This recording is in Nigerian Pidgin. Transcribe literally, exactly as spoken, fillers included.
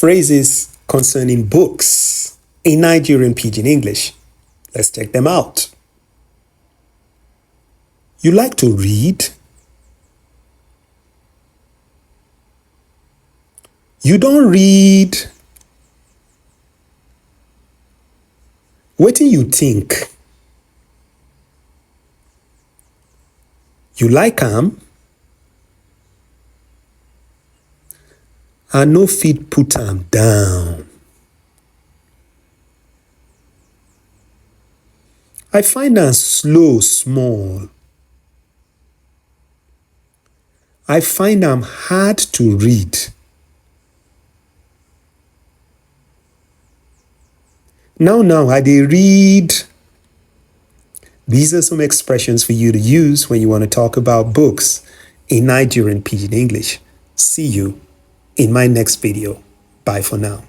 Phrases concerning books in Nigerian Pidgin English. Let's check them out. You like to read? You don't read? What do you think? You like am? I no fit put am down. I find am slow small. I find am hard to read. Now, now, I dey read. These are some expressions for you to use when you want to talk about books in Nigerian Pidgin English. See you in my next video. Bye for now.